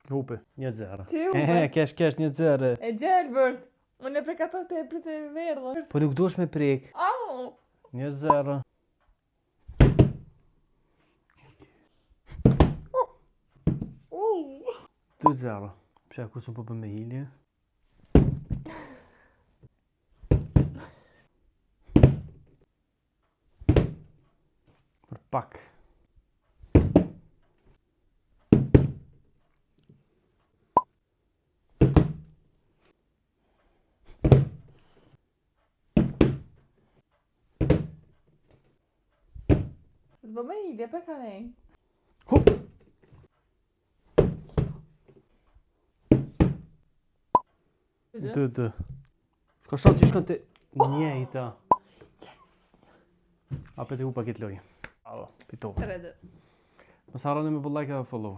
Hupi, 1-0. Ti hupe. Ehe, kesh, kesh, 1-0. E gjelbërt. Unë e preka to të e pritë e verdhë. Po nuk duhesh me prek. Au! 1-0. U! 2-0. Pse ku s'un po bën me hilje? Për pak. S'bë me hilje, pe ka nej. Hup! Dë, dë. S'ka shot që shkon të njejta. Yes! Apet e hupa këtë lojë. Bravo, fitova. 3-2. Mos harroni me bë like edhe follow.